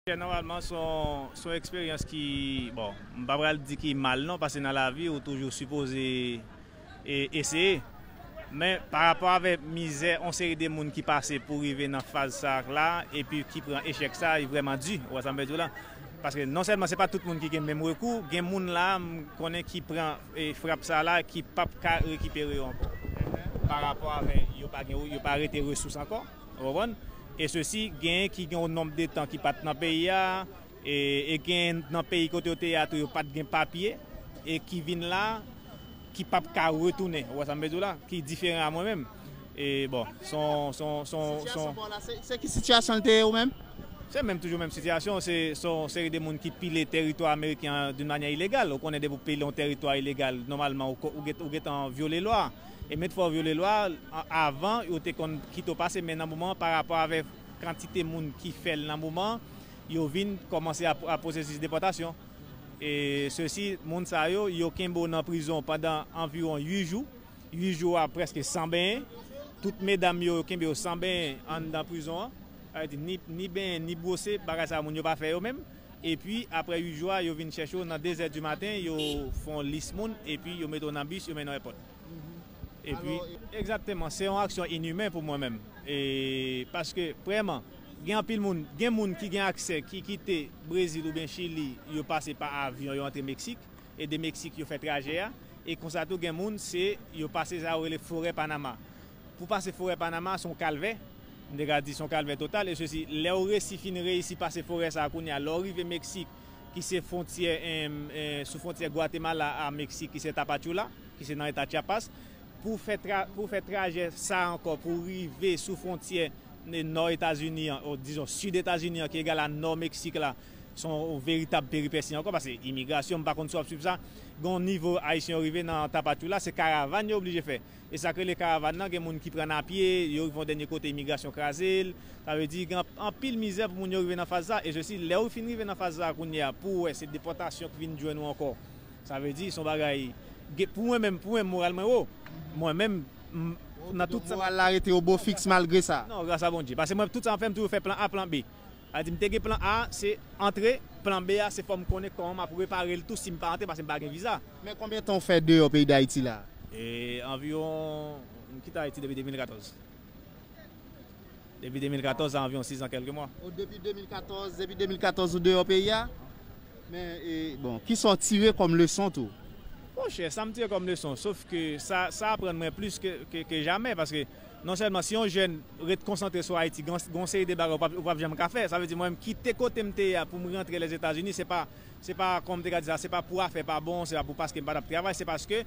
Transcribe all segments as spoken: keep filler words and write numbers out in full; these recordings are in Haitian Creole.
Nòmalman, se yon, se yon eksperyans ki, bon, m pa pral di ki mal non, paske nan lavi, ou toujou sipoze e, eseye. Men, pa rapò avèk mizè yon seri de moun ki pase pou rive nan faz sa a la, epi ki pran echèk sa, li vrèman di, ou wè sa m vle di w la. Paske non sèlman se pa tout moun ki gen menm rekou, gen moun la, m konnen ki pran e, frap sa a la, ki p ap ka rekipere yo ankò. Pa rapò avè yo pa gen, yo pa rete resous ankò. Ou konprann? E sesi, genyen ki gen yon nonb de tan ki pa t nan peyi a, e, e genyen nan peyi kote yo te ye a tou, yo pa t gen papye, e ki vin la, ki p ap ka retounen. Ou wè sa m vle di w la? Ki diferan a mwen menm. E bon, se yon, se yon, se yon, se yon Sitiyasyon pa w la, se, se ki sitiyasyon l te ye ou menm? Se menm, toujou menm sitiyasyon, se, se yon seri de moun ki pile teritwa ameriken an d'une manière illégale. Ou konnen depi w pile yon teritwa ilegal, nòmalman, ou ko-, ou gen, ou gentan vyole lwa. E menm fwa w vyole lwa, a-, avan, yo te konn kite w pase, men nan moman an, pa rapò avèk kantite moun ki fè l nan moman an, yo vin kòmanse a, a pwosesis depòtasyon. E sesi, moun sa yo, yo kenbe w nan prizon pandan anviwon uit jou. Uit jou a prèske san benyen. Tout medam yo, yo kenbe yo san benyen anndan prizon an. Sa vle di, ni, ni benyen, ni bwose, bagay sa a moun yo pa fè yo menm. Epi, apre uit jou a, yo vin chèche w nan de zè di maten, yo fè yon lis moun, epi yo mete w nan bis, yo mennen w èpòt. Epi, egzakteman, se yon aksyon inimen pou mwen menm. E, paske, premyèman, gen anpil moun, gen moun ki gen aksè, ki kite Brezil oubyen Chili, yo pase pa avyon, yo antre Meksik, e de Meksik, yo fè trajè a. E konsa tou, gen moun, se, yo pase sa yo rele forè Panama. Pou pase forè Panama, se yon kalvè. M te ka di se yon kalvè total. E sesi, lè w resi fin reyisi pase forè sa a kounye a, lè w rive Meksik, ki se fwontyè, em, em, sou fwontyè Gwatemala a Meksik, ki se Tapachula, ki se nan eta Chiapas, pou fè tra-, pou fè trajè sa a ankò, pou rive sou fwontyè nò Etazini an, o dizon, sid Etazini an, ki egal a nò Meksik la, se yon veritab peripesi ankò, paske imigrasyon, m pa konn si w ap swiv sa, gen yon nivo Ayisyen yo rive nan Tapachula, se karavàn yo oblije fè. E sa k rele karavàn nan, gen moun ki pran n a pye, yo rive yon dènye kote, imigrasyon kraze l. Sa vle di, gen anp-, anpil mizè pou moun yo rive nan faz sa. E sesi, lè w fin rive nan faz sa a kounye a, pou w wè se depòtasyon k vin jwenn ou ankò. Sa vle di, se yon bagay, gen, pou mwen menm, pou mwen, moral mwen wo. Mwen menm, m, nan tout sa. Moral la rete o bo fiks malgre sa. Non, gras a Bondye. Paske mwen, tout sa m fè, m toujou fè plan A, plan B. Sa di, m te gen plan A, se antre, plan B a, se fò m konnen kòman m ap repare l tou si m pa antre, paske m pa gen viza. Men konbyen tan w fè deyò peyi Dayiti la? E, anviwon, m kite Ayiti depi de mil katòz. Depi de mil katòz, sa anviwon sis an kèlke mwa. O, depi de mil katòz, depi de mil katòz ou deyò peyi a? Men, e, bon, kisa w tire kòm leson tou? Monchè, sa m tire kòm leson, sof ke sa, sa aprann mwen plis ke, ke, ke jamè, paske non sèlman si yon jèn ret konsantre sou Ayiti, gen, gen yon seri de bagay ou p ap, ou p ap janm ka fè. Sa vle di mwen menm kite kote m te ye a pou m rantre Lèzetazini, se pa, se pa, kòman m te ka di sa, se pa pou afè pa bon, se pa pou paske m pa t ap travay, se paske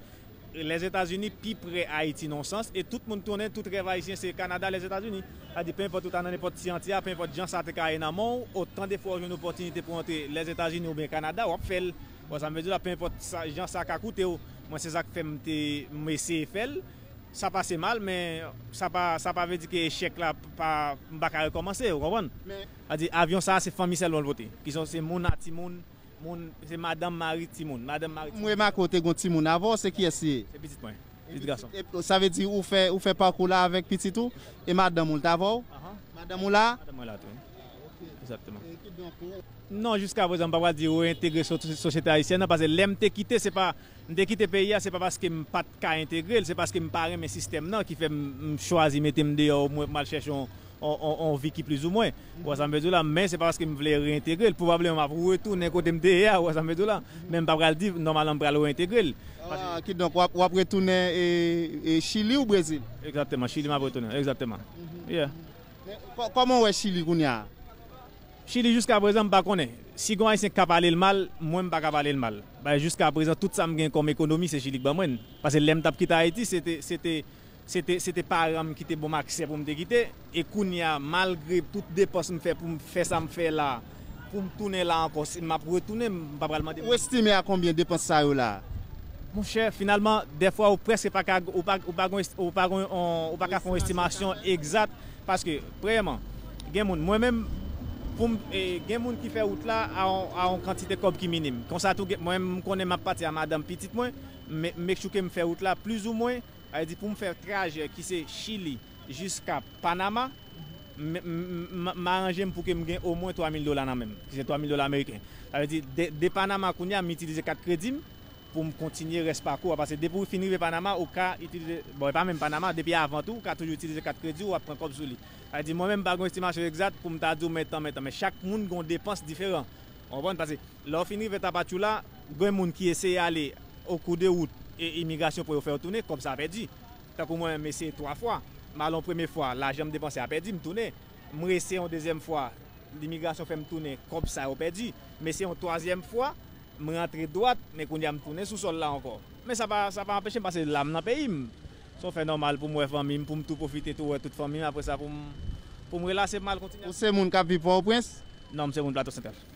Lèzetazini pi pre Ayiti nan yon sans, e tout moun konnen tout rèv ayisyen se Kanada, Lèzetazini. Sa di, penenpòt ou ta nan nenpòt ti anti a, penenpòt jan sa te ka ye nan men w, otan de fwa w jwenn opòtinite pou antre Lèzetazini oubyen Kanada, w ap fè l. Bon, sa m vle di w la, penenpòt sa, jan sa ka koute w, mwen se sa k fè m te, m eseye fè l. Sa pase mal, men sa pa, sa pa vle di ke echèk la pa, m pa ka rekòmanse, ou konprann? Men sa di, avyon sa a, se fanmi sèlman l pote. Ki se, se moun a timoun, moun, se madanm, mari, timoun. Madanm, mari, timoun. M remake w te gen yon timoun avè w, se kiyès li ye? Se pitit mwen. Pitit gason. E, sa vle di ou fè, ou fè pakou la avèk pitit ou? E madanm ou, l t avè w? Ahan. Madanm ou la? Madanm mwen la tou, wi. Egzakteman. E kidonk, ou Non, jiska prezan, m pa pral di reyentegre so-, sosyete ayisyèn nan, paske lè m te kite, se pa, m te kite peyi a, se pa paske m pa t ka entegre l, se paske m pa renmen sistèm nan ki fè m, m chwazi mete m deyò, omwen pou m al chèche yon, yon, yon, yon vi ki plizoumwen. Ou wè sa m vle di w la, men se pa paske m vle reyentegre l. Pwobableman, m ap retounen kote m te ye a, ou wè sa m vle di w la. Men m pa pral di, nòmalman, m pral reyentegre l. Ah, kidonk, w ap, w ap retounen, e, e, Chili ou Brezil? Egzakteman, Chili m ap retounen, egzakteman. Yeah. Men, kò-, kòman w wè Chili kounye a? Chili, jiska prezan, m pa konnen. Si gon Ayisyen k ka pale l mal, mwen, m pa ka pale l mal. Paske jiska prezan, tout sa m gen kòm ekonomi, se Chili k ban mwen l. Paske lè m t ap kite Ayiti, se te, se te, se te, se te paran m ki te ban m aksè pou m te kite. E kounye a, malgre tout depans m fè pou m fè sa m fè la, pou m tounen la ankò, si m ap retounen, m pa pral mande. Ou estime a konbyen depans sa yo la? Monchè, finalman, dèfwa ou prèske pa ka, ou pa, ou pa gon esti-, ou pa gon, on, ou pa ka fè yon estimasyon egzat, paske, premyèman, gen moun, mwen menm, pou m, e, gen moun ki fè wout la a on, a on kantite kòb ki minim. Konsa tou, gen, mwen menm, m konnen m ap pati a madanm pitit mwen, m, m make sure ke m fè wout la plizoumwen, sa vle di pou m fè trajè ki se Chili jiska Panama, m, m, m, m, m aranje m pou ke m gen omwen twa mil dola nan men m, ki se twa mil dola ameriken. Sa vle di, de, de Panama kounye a, m itilize kat kredi m pou m kontinye rès pakou a. Paske depi w fin rive Panama, ou ka itilize, bon, e pa menm Panama, depi avan tou, ou ka toujou itilize kat kredi w, w ap pran kòb sou li. Sa vle di, mwen menm, m pa gen estimasyon egzat pou m ta di w men tan, men tan. Men chak moun gen yon depans diferan. Ou konprann? Paske lè w fin rive Tapachula, gen moun ki eseye ale o kou de wout e imigrasyon pou yo fè yo tounen, kòb sa a pèdi. Tankou mwen menm, m eseye twa fwa. M ale yon premye fwa, lajan m depanse a pèdi, m tounen. M reseye yon dezyèm fwa, imigrasyon fè m tounen, kòb sa yo pèdi. M eseye yon twazyèm fwa, m rantre dwat, men kounye a m tounen sou sòl la ankò. Men sa pa, sa pa anpeche m pase la, m nan peyi m. Se yon fè nòmal pou m wè fanmi m, pou m tou pwofite tou wè tout fanmi m, apre sa pou m, pou m relase, pou m al kontinye. Ou se moun k ap viv Pòtoprens? Non, m se moun Plato Santral.